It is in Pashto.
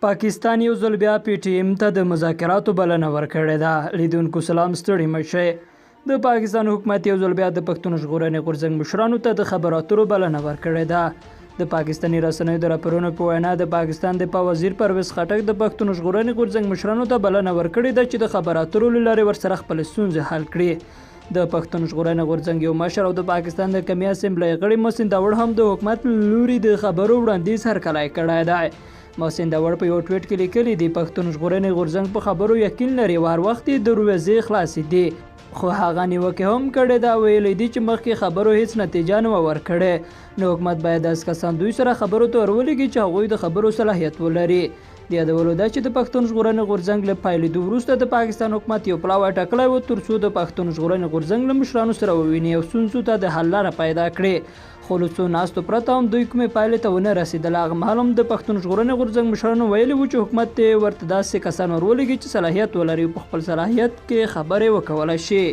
پاکستان یو ځل بیا پي ټي ایم ته د مذاکراتو بلنه ورکړې ده. لیدونکو سلام، ستړي مه شئ. د پاکستان حکومت یو ځل بیا د پښتون ژغورنې غورځنګ مشرانو ته د خبرو اترو بلنه ورکړې ده. د پاکستاني رسنیو د راپورونو په وینا، د پاکستان دفاع وزیر پرویز خټک د پښتون ژغورنې غورځنګ مشرانو ته بلنه ورکړې ده چې د خبرو اترو له لارې ورسره خپلې ستونزې حل کړي. د پښتون ژغورنې غورځنګ یو مشر او د پاکستان د قومي اسمبلۍ غړي محسن داوړ هم د حکومت له لوري د خبرو وړاندیز هرکلی کړی دی. محسن داوړ په یو ټویټ کې لیکلي دي، پښتون ژغورنې غورځنګ په خبرو یقین لري او هر وخت یې دروازې خلاصې دي. خو هغه نیوکه هم کړې ده، ویلي دي چې مخکې خبرو هیڅ نتیجه نه وه ورکړې، نو حکومت باید داسې کسان دوی سره خبرو ته ورولېږي چې هغوی د خبرو صلاحیت ولري. د یادولو ده چې د پښتون ژغورنې غورځنګ له پیلېدو وروسته د پاکستان حکومت یو پلاوی ټاکلی و ترڅو د پښتون ژغورنې غورځنګ له مشرانو سره وویني او ستونزو ته د حل لاره پیدا کړي، خو له څو ناستو پرته هم دوی کومې پایلې ته ونه رسېدل. هغه مهال هم د پښتون ژغورنې غورځنګ مشرانو ویلي وو چې حکومت دې ورته داسې کسان ورولېږي چې صلاحیت ولري او په خپل صلاحیت کې خبرې وکولای شي.